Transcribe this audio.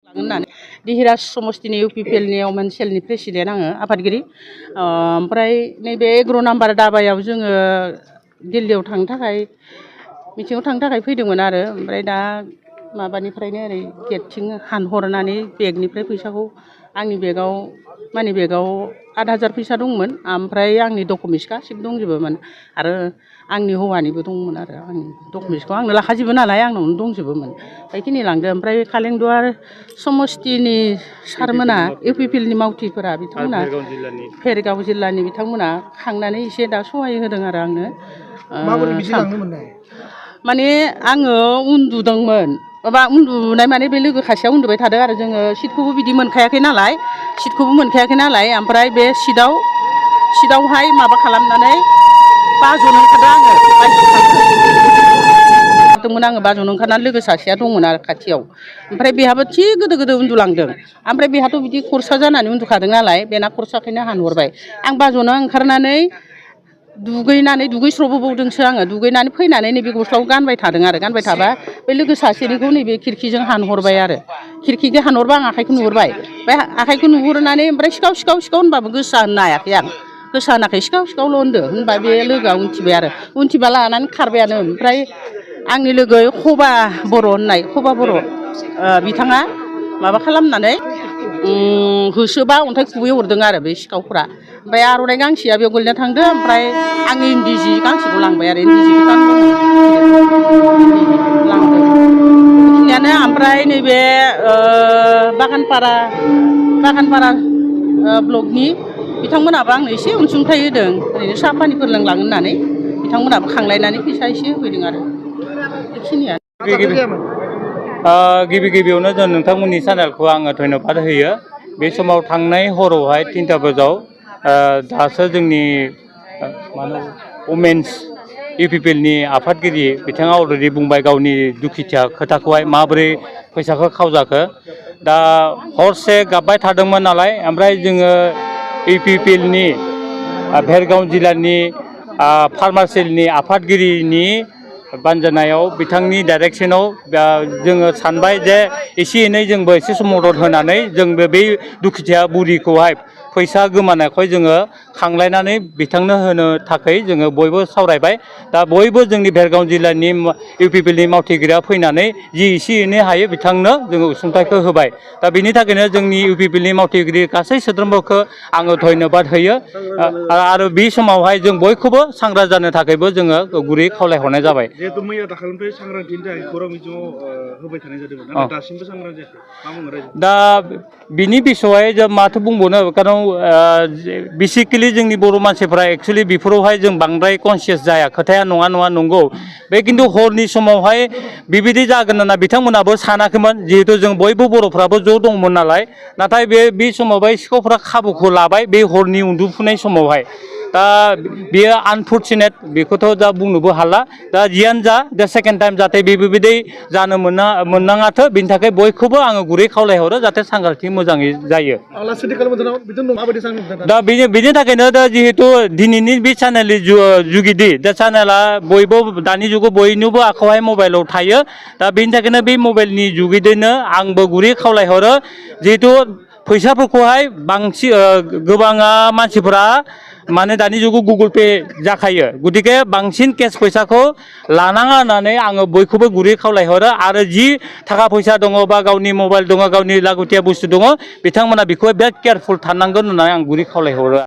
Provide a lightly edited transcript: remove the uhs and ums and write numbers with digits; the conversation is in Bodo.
दिहिरा समस्तिनि इउपिपिएलनि वमेन सेलनि प्रेसिडेन्ट आङो आफादगिरि ओमफ्राय नैबे 11 नाम्बार दाबायाव जोङो दिल्लीयाव थांनो थाखाय मिटिङाव थांनो थाखाय फैदोंमोन आरो ओमफ्राय दा माबानिफ्रायनो ओरै गेटथिं हानहरनानै बेगनिफ्राय फैसाखौ आंनि बेगाव मानि बेगाव 8,000 फैसा दंमोन ओमफ्राय आंनि डकुमेन्टस गासिबो दंजोबोमोन आरो आंनि हौवानिबो दंमोन आरो आंनि डकुमेन्टसखौ आंनो लाखाजोबो नालाय आंनावनो दंजोबोमोन बेखिनि लांदो ओमफ्राय कालेंदुवार समस्तिनि सारमोना इउपिपिएलनि मावथिफोरा बिथांमोना भेरगाव जिल्लानि बिथांमोना खांनानै एसे दा सहाय होदों आरो आंनो माने आङो उन्दुदोंमोन माबा उन्दुनाय माने बे लोगो खासेया उन्दुबाय थादों आरो जोङो सिटखौबो बिदि मोनखायाखै नालाय ओमफ्राय बे सिटआवहाय माबा खालामनानै बाज'नो ओंखारदों आङो बाज'नो ओंखारनानै लोगो सासेया दंमोन आरो खाथियाव ओमफ्राय बेहाबो थिग गोदो उन्दुलांदों ओमफ्राय बेहाथ' बिदि खरसा जानानै उन्दुखादों नालाय बेना खरसाखैनो हानहरबाय आं बाज'नो ओंखारनानै दुगैस्र'बोबावदोंसो आङो दुगैनानै फैनानै नैबे गस्लाखौ गानबाय थादों आरो गानबाय थाबा बे लोगो सासेनिखौ नैबे खिरखिजों हानहरबाय आरो खिरखिजों हानहरबा आं आखाइखौ नुहुरबाय बे आखाइखौ नुहुरनानै ओमफ्राय सिखाव होनबाबो गोसा होननो हायाखै आं गोसा होनाखै सिखावल' होनबा बे लोगोआ उनथिबाय आरो उनथिबा लानानै खारबायानो ओमफ्राय आंनि लोगो खबा बर' बिथाङा माबा खालामनानै होसोबा अन्थाइ खुबै हरदों आरो बे सिखावफ्रा ओमफ्राय आर'नाइ गांसेया बेयाव गोलैना थांदो ओमफ्राय आंनि इन्दि जि गांसेखौ लांबाय आरो इन्दि जिखौ लांदों बेखिनियानो ओमफ्राय नैबे बागानपारा ब्लकनि बिथांमोनाबो आंनो एसे अनसुंथाइ होदों ओरैनो साहा पानिफोर लोंलांनो होननानै बिथांमोनाबो खांलायनानै फैसा एसे होफैदों आरो बेखिनियानो गिबियावनो जों नोंथांमोननि चेनेलखौ आङो धन्यबाद होयो बे समाव थांनाय हरावहाय 3टा बाजाव दासो जोंनि वमेन्स इउपिपिएलनि आफादगिरि बिथाङा अलरेडि बुंबाय गावनि दुखुथिया खोथाखौहाय माबोरै फैसाखौ खावजाखो दा हरसे गाबबाय थादोंमोन नालाय ओमफ्राय जोङो इउपिपिएलनि भेरगाव जिल्लानि फार्मार सेलनि आफादगिरिनि बानजायनायाव बिथांनि डाइरेक्सनाव जोङो सानबाय जे एसे एनै जोंबो एसे मदद होनानै जोंबो बे दुखुथिया बुरिखौहाय फैसा गोमानायखौ जोङो खांलायनानै बिथांनो होनो थाखाय जोङो बयबो सावरायबाय दा बयबो जोंनि भेरगाव जिल्लानि इउपिपिएलनि मावथिगिरिया फैनानै जि एसे एनै हायो बिथांनो जोङो अनसुंथाइखौ होबाय दा बिनि थाखायनो जोंनि इउपिपिएलनि मावथिगिरि गासै सोद्रोमाखौ आङो धन्यबाद होयो आरो बे समावहाय जों बयखौबो सांग्रां जानो थाखायबो जोङो गुरै खावलायहरनाय जाबाय जिहेतु मैया दाखालिनिफ्राय सांग्रांथिनि थाखाय खौरां बिजोङाव होबाय थानाय जादोंमोन नाथाय दासिमबो सांग्रां जायाखै मा बुङो रायजो दा बिनि बिसय जों माथो बुंबावनो खारन बेसिकेलि जोंनि बर' मानसिफ्रा एक्सुवेलि बेफोरावहाय जों बांद्राय कनसियास जाया खोथाया नङा नंगौ बे खिन्थु हरनि समावहाय बेबायदि जागोन होनना बिथांमोनाबो सानाखैमोन जिहेतु जों बयबो बर'फ्राबो ज' दंमोन नालाय नाथाय बे समावहाय सिखावफ्रा खाबुखौ लाबाय बे हरनि उन्दुफुनाय समावहाय दा बेयो आनफर्चुनेट बेखौथ' दा बुंनोबो हाला दा जियानो जा दा सेकेन्ड टाइम जाहाथे बेबायदि जानो मोननाङाथो बिनि थाखाय बयखौबो आङो गुरै खावलायहरो जाहाथे सांग्रांथि मोजाङै जायो दा बेनि थाखायनो दा जिहेतु दिनैनि बे चेनेलनि जुगिदि दा चेनेला बयबो दानि जुगाव बयनिबो आखायावहाय मबाइलाव थायो दा बेनि थाखायनो बे मबाइलनि जुगिदैनो आंबो गुरै खावलायहरो जिहेतु फैसाफोरखौहाय बांसिन गोबाङा मानसिफोरा माने दानि जुगाव गुगल पे जाखायो गतिके बांसिन केस फैसाखौ लानाङा होननानै आङो बयखौबो गुरै खावलायहरो आरो जि थाखा फैसा दङ बा गावनि मबाइल दङ गावनि लागतिया बुस्थु दङ बिथांमोना बेखौ बिराद केयारफुल थानांगोन होननानै आं गुरै खावलायहरो